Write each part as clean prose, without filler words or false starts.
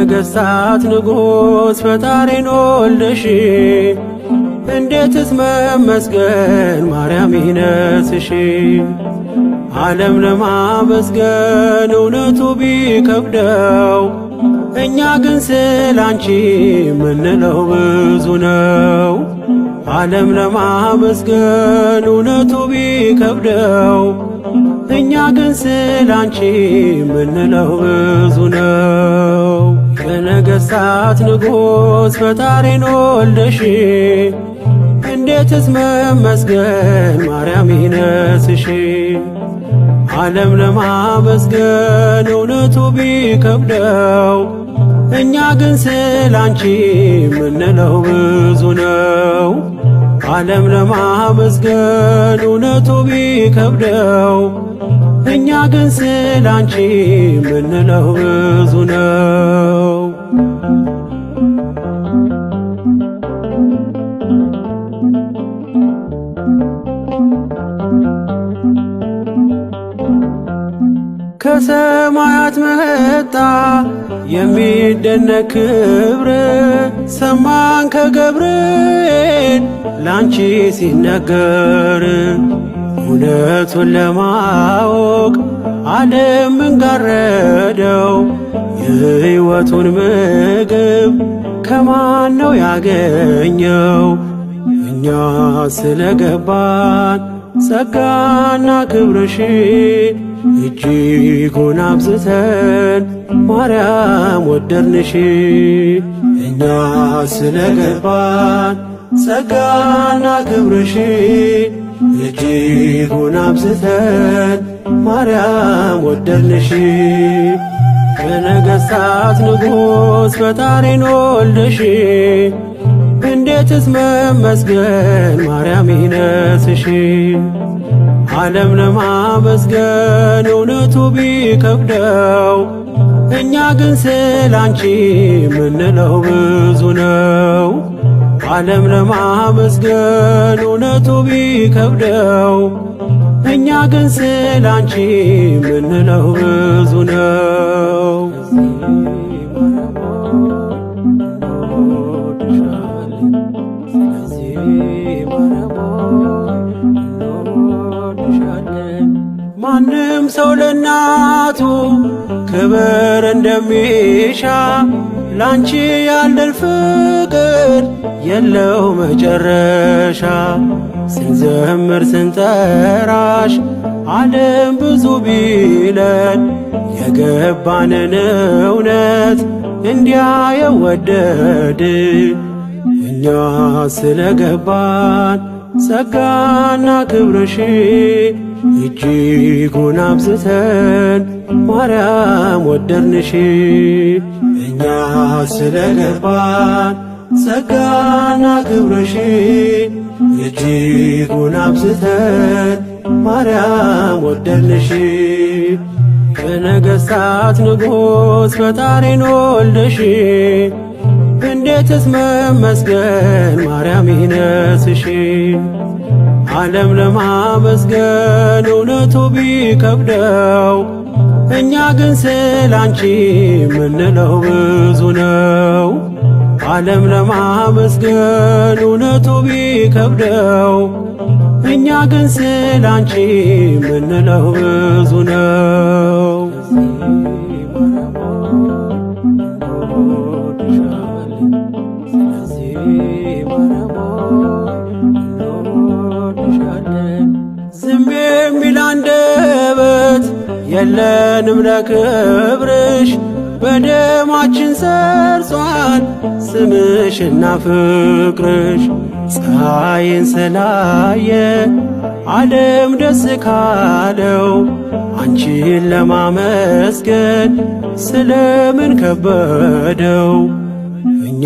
የነገሥታት ንጉሥ ፈጣሪን ወልደሽ እንዴትስ መመስገን ማርያም ይነስሽ። ዓለም ለማመስገን እውነቱ ቢከብደው እኛ ግን ስላንቺ ምንለው ብዙ ነው። ዓለም ለማመስገን እውነቱ ቢከብደው እኛ ግን ስላንቺ ምንለው ብዙ ነው። የነገሥታት ንጉሥ ፈጣሪን ወልደሽ እንዴትስ መመስገን ማርያም ይነስሽ። ዓለም ለማመስገን እውነቱ ቢከብደው እኛ ግን ስላንቺ ምንለው ብዙ ነው። ዓለም ለማመስገን እውነቱ ቢከብደው እኛ ግን ስላንቺ ምንለው ብዙ ነው። ከሰማያት መጣ የሚደነቅ ክብር ሰማን ከገብርኤል ላንቺ ሲነገር እውነቱን ለማወቅ ዓለም እንጋረደው የሕይወቱን ምግብ ከማን ነው ያገኘው? እኛ ስለገባን ጸጋና ክብርሽ እጅጉን አብዝተን ማርያም ወደድንሽ። እኛ ስለገባን ጸጋና ክብርሽ እጅጉን አብዝተን ማርያም ወደድንሽ። የነገሥታት ንጉሥ ፈጣሪን ወልደሽ እንዴትስ መመስገን ማርያም ይነስሽ። ዓለም ለማመስገን እውነቱ ቢከብደው እኛ ግን ስላንቺ ምንለው ብዙ ነው። ዓለም ለማመስገን እውነቱ ቢከብደው እኛ ግን ስላንቺ ምንለው ብዙ ነው። ማንም ሰው ለእናቱ ክብር እንደሚሻ ላንቺ ያለን ፍቅር የለው መጨረሻ። ስንዘምር ስንጠራሽ ዓለም ብዙ ቢለን የገባንን እውነት እንዲያ የወደድ እኛ ስለገባን ጸጋና ክብርሽ እጅጉን አብዝተን ማርያም ወደድንሽ። እኛ ስለገባን ጸጋና ክብርሽ እጅጉን አብዝተን ማርያም ወደድንሽ። የነገሥታት ንጉሥ ፈጣሪን ወልደሽ እንዴትስ መመስገን ማርያም ይነስሽ። ዓለም ለማመስገን እውነቱ ቢከብደው እኛ ግን ስላንቺ ምንለው ብዙ ነው። ዓለም ለማመስገን እውነቱ ቢከብደው እኛ ግን ስላንቺ ምንለው ብዙ ነው። ዝም የሚል አንደበት የለንም ለክብርሽ በደማችን ሰርጿል ስምሽና ፍቅርሽ። ፀሐይን ስላየ ዓለም ደስ ካለው አንቺን ለማመስገን ስለምን ከበደው? እኛ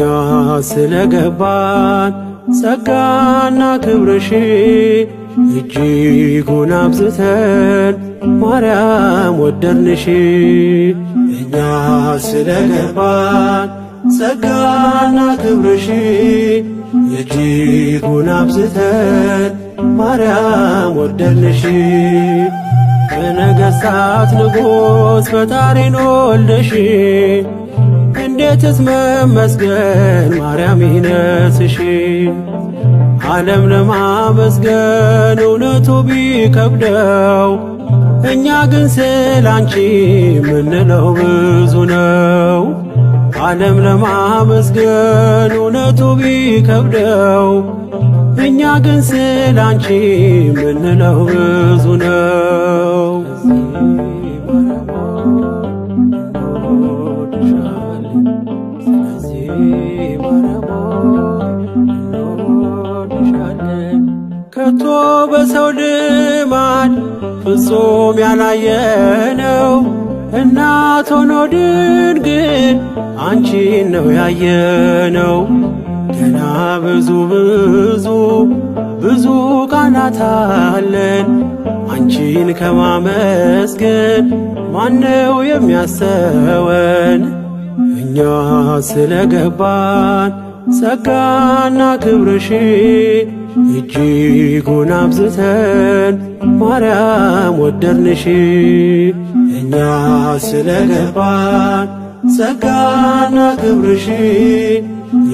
ስለገባን ጸጋና ክብርሽ እጅጉን አብዝተን ማርያም ወደድንሽ። እኛ ስለገባን ጸጋና ክብርሽ እጅጉን አብዝተን ማርያም ወደድንሽ። የነገሥታት ንጉሥ ፈጣሪን ወልደሽ እንዴትስ መመስገን ማርያም ይነስሽ? ዓለም ለማመስገን እውነቱ ቢከብደው እኛ ግን ስላንቺ ምንለው ብዙ ነው። ዓለም ለማመስገን እውነቱ ቢከብደው እኛ ግን ስላንቺ ምንለው ብዙ ነው። ከቶ በሰው ልማድ ፍጹም ያላየነው እናት ሆኖ ድንግል አንቺን ነው ያየነው። ገና ብዙ ብዙ ብዙ ቃላት አለን አንቺን ከማመስገን ማነው የሚያስተወን? እኛ ስለገባን ጸጋና ክብርሽ እጅጉን አብዝተን ማርያም ወደድንሽ። እኛ ስለገባን ጸጋና ክብርሽ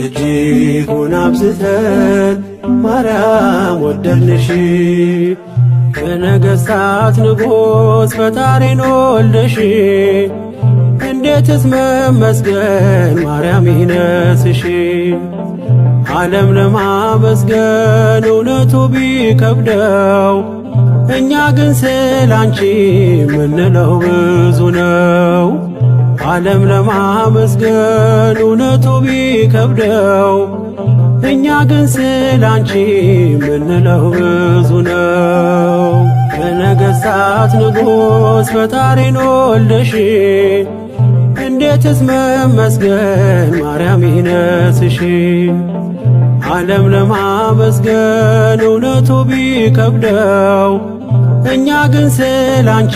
እጅጉን አብዝተን ማርያም ወደድንሽ። በነገሥታት ንጉሥ ፈጣሪን ወልደሽ እንዴትስ መመስገን ማርያም ይነስሽ? ዓለም ለማመስገን እውነቱ ቢከብደው እኛ ግን ስላንቺ ምንለው ብዙ ነው። ዓለም ለማመስገን እውነቱ ቢከብደው እኛ ግን ስላንቺ ምንለው ብዙ ነው። በነገሥታት ንጉሥ ፈጣሪን ወልደሽ እንዴትስ መመስገን ማርያም ይነስሽ? ዓለም ለማመስገን እውነቱ ቢከብደው እኛ ግን ስላንቺ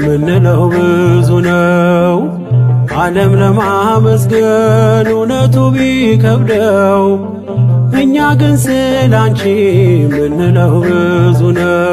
ምንለው ብዙ ነው። ዓለም ለማመስገን እውነቱ ቢከብደው እኛ ግን ስላንቺ ምንለው ብዙ ነው።